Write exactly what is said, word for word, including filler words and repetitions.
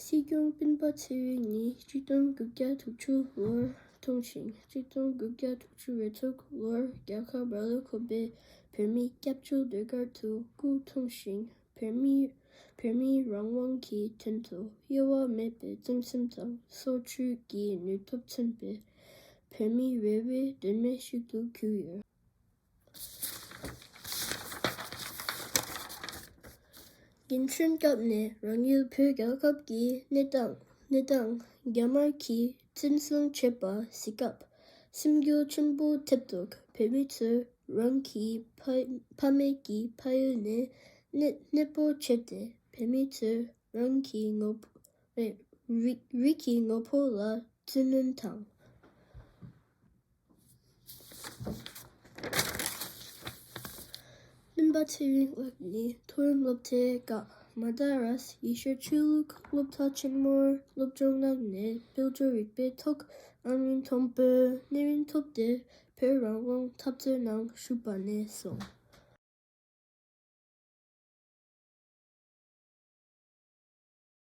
སྲིད་སྐྱོང་སྤེན་པ་ཚེ་རིང་ནི་ཆིག་སྟོང་དགུ་བརྒྱ་དྲུག་ཅུ་ལོར་འཁྲུངས་ཤིང་། ཆིག་སྟོང་དགུ་བརྒྱ་དྲུག་ཅུ་རེ་དྲུག་ལོར་རྒྱལ་ཁབ་ར་ལུ་ཁོ་པའི་བོད་མིའི་སྐྱབས་བཅོལ་ཟློས་གར་དུ་སྐུ་འཁྲུངས་ཤིང་། བོད་མིའི་བོད་མིའི་རང་དབང་གི་དོན་དུ་གཡོ་བ་མེད་པའི་བརྩོན་སེམས་དང་སྲོག་བཅོལ་གྱི་ནུས་སྟོབས་མཚོན་པའི་བོད་མི་རེ་བའི་དོན་མེད་ཞིག་ཏུ་གྱུར་ཡོད། རྒན་གཞོན་སྐབས་ནས་རང་ཡུལ་བོད་རྒྱལ་ཁབ་ཀྱི་གནས་སྟངས་གནས་སྟངས་རྒྱ་དམར་གྱིས་བཙན་བཟུང་བྱས་པ་གཟིགས་སྐབས། སེམས་འགུལ་ཆེན་པོ་ཐེབས་འདུག་བོད་མི་ཚོས་རང་གི་ཕ་ཕ་མེས་ཀྱི་ཕ་ཡུལ་ནས་གནས་གནས་སྤོ་བྱས་ཏེ། བོད་མི་ཚོས་རང་གི་ངོ་བོ་རེད། རིགས་རིགས་ཀྱི་ངོ་བོ་ལ་བརྩོན་ལེན་དང་། སྤེན་པ་ཚེ་རིང་ལགས་ནི་མཐོ་རིམ་སློབ་ཚན་ཁག་མ་དཱ་རཱས་ཡེ་ཤུ་ཆོས་ལུགས་སློབ་གྲྭ་ཆེན་མོར་སློབ་སྦྱོང་གནང་ནས་དཔལ་འབྱོར་རིག་པའི་ཐོག་ཨང་རིམ་མཐོན་པོའི་གནས་རིམ་ཐོབ་སྟེ། བོད་རང་དབང་འཐབ་རྩོད་ནང་ཞུགས་པ་ནས་བཟུང་